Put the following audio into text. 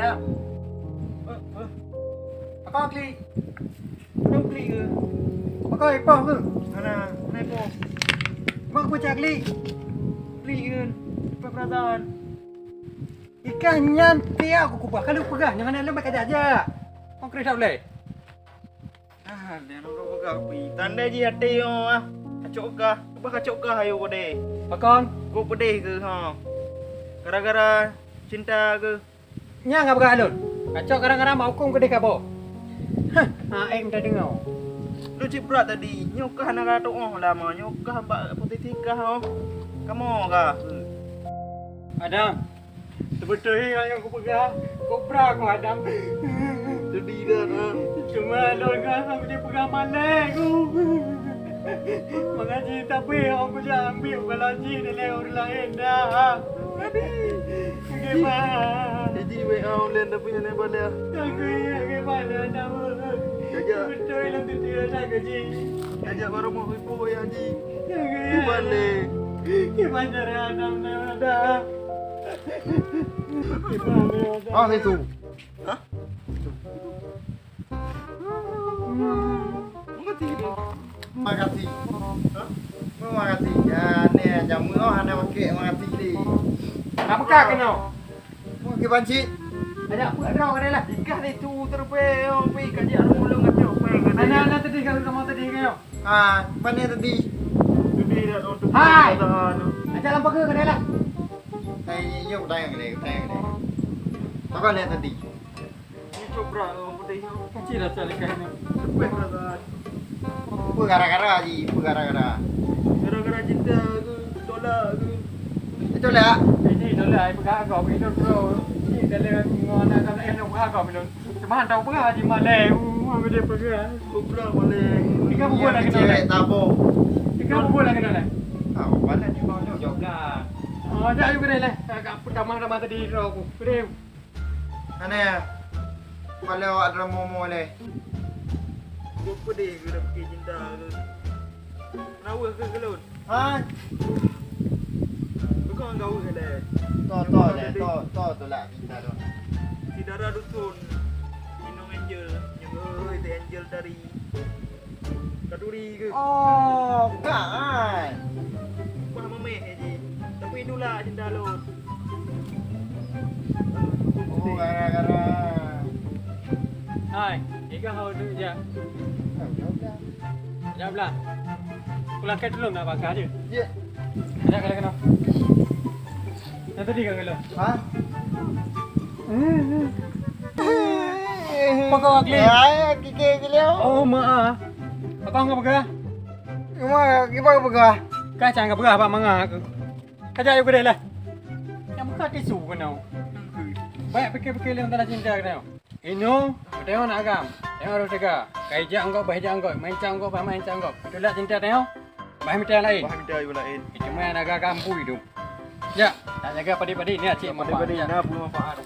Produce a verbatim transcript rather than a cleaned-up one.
Ayam. Eh, eh. Apa klik? Apa klik ke? Apa kau ipoh ke? Mana? Mana ipoh? Mak aku cak klik. Klik ke? Cepat perasaan. Ikan nyan tiap aku kubah. Kalau peugah, jangan ada lembek aja aja. Kau kena tak boleh. Ah, dia nak peugah api. Tanda ji até yo ah. Kacok kah? Bah kacok kah ayo kode. Pakon? Kau pedih ke ha? Gara-gara cinta ke? Nyang ka peugah lôn. Kacok gara-gara mak hukum keudeh kaboh. Hah, aeng tadeungoe. Lu cit brat tadi. Nyoe kah na ka tuoh lama. Nyoe kah bak posisi kah oh. Kamoe kah? Adam, teubeutôi nyang kupeugah, kobra ku Adam. Tadi dah nah. Cuma lôn kah sama dia peugah malée ku. Mengaji tapi aku jangan ambil balaji dari orang lain dah. Tadi. Bagaimana? Jadi W A online tapi hana balas. Aku ingat ke mana nama? Jajak. Betul lah tu dia tak gaji. Jajak baru mau ibu ya Haji. Aku ingat. Bukan deh. Gimana cara anak dah? Gimana? Oh, itu. Hah? Mengerti dia. Makasih. Hah? Makasih. Ya, ni jamu oh hana pakai makasih ni. Apa kah kena? Mau ke banci? Ada apa ada orang lah. Ikan itu terpe, oh, pi kaji ada mulung kacau, pi kaji. Anak-anak tadi kalau kamu tadi kayo. Ah, mana tadi? Tadi dah tutup. Hai. Aja lampu ke kena lah. Hai, yuk tayang ni, tayang ni. Apa lihat tadi? Ini cobra orang putih. Kecil rasa dekat ni. Sepeh rasa. Apa gara-gara ji? Apa gara-gara? Gara-gara cinta ke? Tolak ke? Tolak? Ini tolak, ai peugah kau, ini bro. Ini dalam ngona kan, eh, nak peugah kau, belum. Cuma tahu peugah ji malai. Uh, apa dia peugah? Cobra malai. Tiga buku dah kena. Cewek tabung. Tiga buku dah kena. Ah, mana ni mau jawab lah. Oh, dah, ayo, boleh lah. Agak pertama-tama tadi, bro, aku. Boleh. Hana ya? Pala awak drama mo leh. Kok pedih ke dah fikir cinta tu? Kenapa ke gelun? Ha? Bukan kau ke leh. To, to leh, to, to tolak cinta tu. Si dara dusun, Inong Angel, nyoe si Angel tadi. Kaduri ke? Oh, bukan. Wah, memeh je. Tapi itulah cinta lôn. Oh, gara-gara. Hai, iga hau tu je. Oh, ya udah. Jawab lah. Pulang ke dulu nak bakar je. Ya. Ada kalau kena. Yang tadi kan kalau. Ha? Apa kau, Akli? Ya, ya, kike, kike. Oh, maaf. Apa kau peugah? Gimana? Gimana peugah? Kacang kau peugah apa manga aku. Kajak yuk kedai lah. Yang buka tisu kena. Banyak fikir-fikir yang tanda cinta kena. Inoe, tengok nak agam. Tengok harus tega. Kai jak anggok, bah jak anggok. Main cak anggok, bah main cak anggok. Itulah cinta tengok. Bah minta lain. Bah minta lain. Cuma yang agak kampung itu. Ya, nak jaga padi-padi ni cik padi-padi. Nah, pemanfaat.